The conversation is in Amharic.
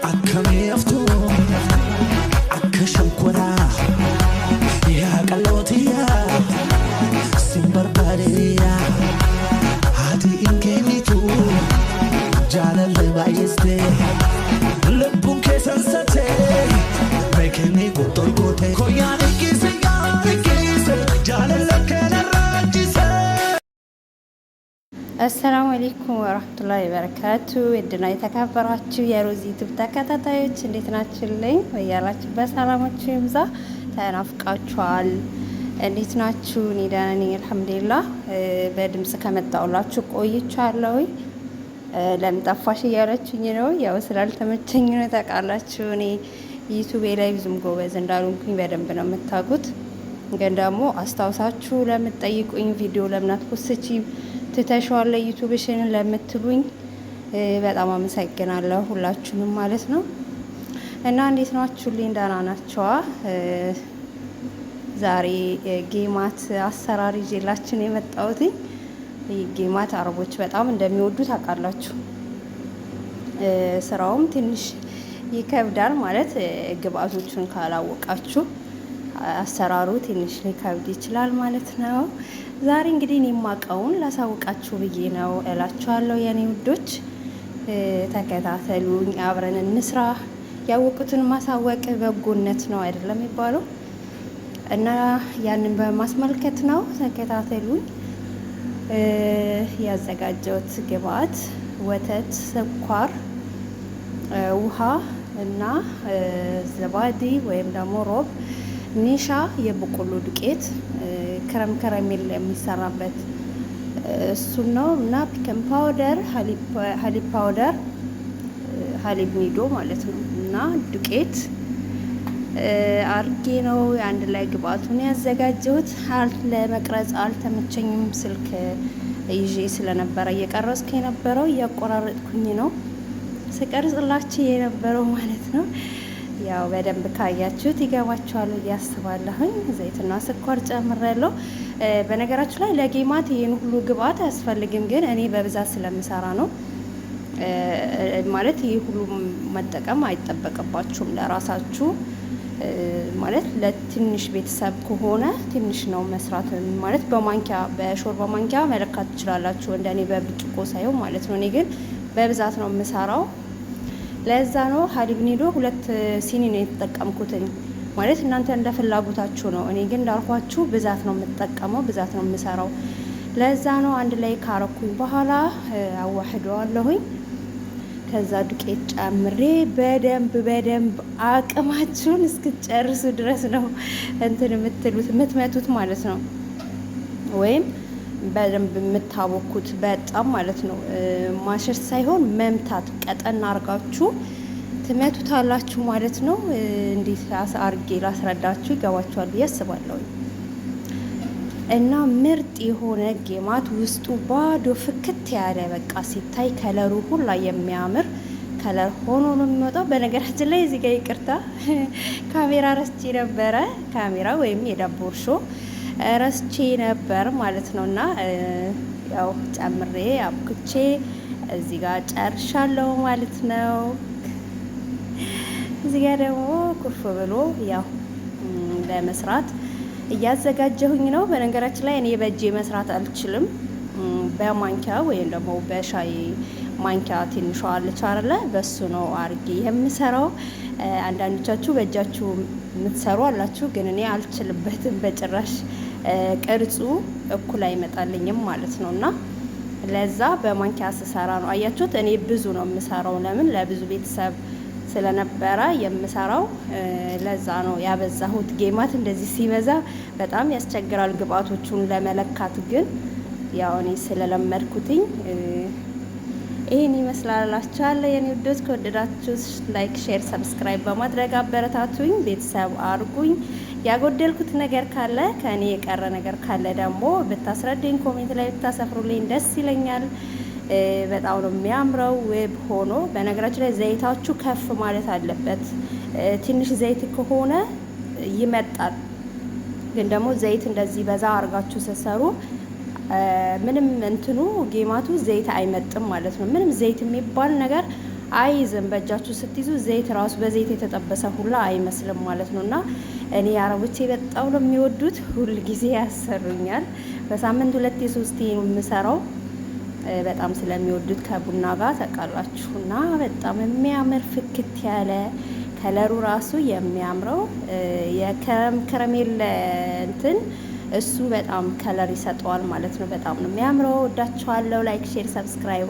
Akka mi'ooftuu akka shankoraa yaa qal'ootiyaa sin barbaadeyaa haati hin kennitu jaalalli baay'istee lubbuun keessan satee beekanii qoxxorgoote koyyaan ikkise yaa ikkise jaalala kana raajise. السلام عليكم ورحمة الله وبركاته። ውድና የተከበራችሁ የሮዚ ዩቲዩብ ተከታታዮች እንዴት ናችሁልኝ? በያላችሁበት ሰላማችሁ ይብዛ። ተናፍቃችኋል። እንዴት ናችሁ? እኔ ደህና ነኝ አልሐምዱሊላህ። በድምጽ ከመጣሁላችሁ ቆይቻለሁኝ። ለምን ጠፋሽ እያለችኝ ነው። ያው ስላልተመቸኝ ነው። ታውቃላችሁ እኔ ዩቲዩቤ ላይ ብዙም ጎበዝ እንዳልሆንኩኝ በደንብ ነው የምታውቁት። ግን ደግሞ አስታውሳችሁ ለምትጠይቁኝ ቪዲዮ ለምን አትፖስቺ ትተሽዋል ዩቲዩብሽን ለምትሉኝ በጣም አመሰግናለሁ ሁላችሁንም ማለት ነው። እና እንዴት ናችሁልኝ? ደህና ናቸዋ። ዛሬ ጌማት አሰራር ይዤላችሁ የመጣሁት። ጌማት አረቦች በጣም እንደሚወዱ ታውቃላችሁ። ስራውም ትንሽ ይከብዳል ማለት ግብአቶቹን ካላወቃችሁ አሰራሩ ትንሽ ሊከብድ ይችላል ማለት ነው። ዛሬ እንግዲህ እኔ የማውቀውን ላሳውቃችሁ ብዬ ነው እላችኋለሁ። የኔ ውዶች ተከታተሉኝ፣ አብረን እንስራ። ያወቁትን ማሳወቅ በጎነት ነው አይደለም የሚባለው? እና ያንን በማስመልከት ነው። ተከታተሉኝ። ያዘጋጀሁት ግብአት ወተት፣ ስኳር፣ ውሃ እና زبادي ወይም ደግሞ روب፣ نشا፣ የበቆሎ ዱቄት crème caramel የሚሰራበት እሱን ነው እና baking powder፣ حليب powder፣ حليب ኒዶ ማለት ነው እና ዱቄት አርጌ ነው አንድ ላይ ግብአቱን ያዘጋጀሁት። ለመቅረጽ አልተመቸኝም። ስልክ ይዤ ስለነበረ እየቀረጽኩ የነበረው እያቆራረጥኩኝ ነው ስቀርጽላችሁ የነበረው ማለት ነው። ያው በደንብ ካያችሁት ይገባችኋል ብዬ አስባለሁኝ። ዘይትና ስኳር ጨምሬያለሁ። በነገራችሁ ላይ ለጌማት ይህን ሁሉ ግብአት አያስፈልግም፣ ግን እኔ በብዛት ስለምሰራ ነው ማለት ይህ ሁሉ መጠቀም አይጠበቅባችሁም። ለራሳችሁ ማለት ለትንሽ ቤተሰብ ከሆነ ትንሽ ነው መስራት ማለት በማንኪያ በሾርባ ማንኪያ መለካት ትችላላችሁ፣ እንደኔ በብርጭቆ ሳይሆን ማለት ነው። እኔ ግን በብዛት ነው የምሰራው። ለዛ ነው حليب ኒዶ 2 ሲኒ ነው የተጠቀምኩትኝ። ማለት እናንተ እንደ ፍላጎታችሁ ነው። እኔ ግን እንዳልኳችሁ ብዛት ነው የምጠቀመው፣ ብዛት ነው የምሰራው። ለዛ ነው አንድ ላይ ካረኩኝ በኋላ አዋህደዋለሁኝ። ከዛ ዱቄት ጨምሬ በደንብ በደንብ አቅማችሁን እስክትጨርሱ ድረስ ነው እንትን የምትሉት የምትመቱት ማለት ነው፣ ወይም በደንብ የምታቦኩት በጣም ማለት ነው። ማሸት ሳይሆን መምታት፣ ቀጠን አርጋችሁ ትመቱታላችሁ ማለት ነው። እንዴት አርጌ ላስረዳችሁ ይገባችኋል ብዬ አስባለሁ። እና ምርጥ የሆነ ጌማት ውስጡ ባዶ ፍክት ያለ በቃ ሲታይ color ኡ ሁላ የሚያምር color ሆኖ ነው የሚወጣው። በነገራችን ላይ እዚህ ጋር ይቅርታ ካሜራ ረስቼ ነበረ። ካሜራ ወይም የዳቦ እርሾ ረስቼ ነበር ማለት ነው። እና ያው ጨምሬ አብኩቼ እዚህ ጋር ጨርሻለሁ ማለት ነው። እዚህ ጋር ደግሞ ኩፍ ብሎ ያው ለመስራት እያዘጋጀሁኝ ነው። በነገራችን ላይ እኔ በእጄ መስራት አልችልም። በማንኪያ ወይም ደግሞ በሻይ ማንኪያ ትንሿ አለች አይደለ? በሱ ነው አርጌ የምሰራው። አንዳንዶቻችሁ በእጃችሁ የምትሰሩ አላችሁ፣ ግን እኔ አልችልበትም በጭራሽ። ቅርጹ እኩል አይመጣልኝም ማለት ነው እና ለዛ በማንኪያ ስሰራ ነው። አያችሁት? እኔ ብዙ ነው የምሰራው። ለምን ለብዙ ቤተሰብ ስለነበረ የምሰራው ለዛ ነው ያበዛሁት። ጌማት እንደዚህ ሲበዛ በጣም ያስቸግራል ግብአቶቹን ለመለካት። ግን ያው እኔ ስለለመድኩትኝ ይህን ይመስላላችኋለሁ። የኔ ውዶች ከወደዳችሁ like፣ share፣ subscribe በማድረግ አበረታቱኝ፣ ቤተሰብ አርጉኝ። ያጎደልኩት ነገር ካለ ከእኔ የቀረ ነገር ካለ ደግሞ ብታስረዱኝ፣ comment ላይ ብታሰፍሩልኝ ደስ ይለኛል። በጣም ነው የሚያምረው ውብ ሆኖ። በነገራችን ላይ ዘይታችሁ ከፍ ማለት አለበት። ትንሽ ዘይት ከሆነ ይመጣል። ግን ደግሞ ዘይት እንደዚህ በዛ አርጋችሁ ስትሰሩ ምንም እንትኑ ጌማቱ ዘይት አይመጥም ማለት ነው። ምንም ዘይት የሚባል ነገር አይዝም። በእጃችሁ ስትይዙ ዘይት ራሱ በዘይት የተጠበሰ ሁላ አይመስልም ማለት ነው። እና እኔ አረቦቼ በጣም ነው የሚወዱት፣ ሁል ጊዜ ያሰሩኛል። በሳምንት ሁለቴ ሶስቴ ነው የምሰራው በጣም ስለሚወዱት ከቡና ጋር ታውቃላችሁ። እና በጣም የሚያምር ፍክት ያለ color ኡ ራሱ የሚያምረው የ caramel እንትን እሱ በጣም color ይሰጠዋል ማለት ነው። በጣም ነው የሚያምረው። ወዳችኋለሁ። Like፣ share፣ subscribe።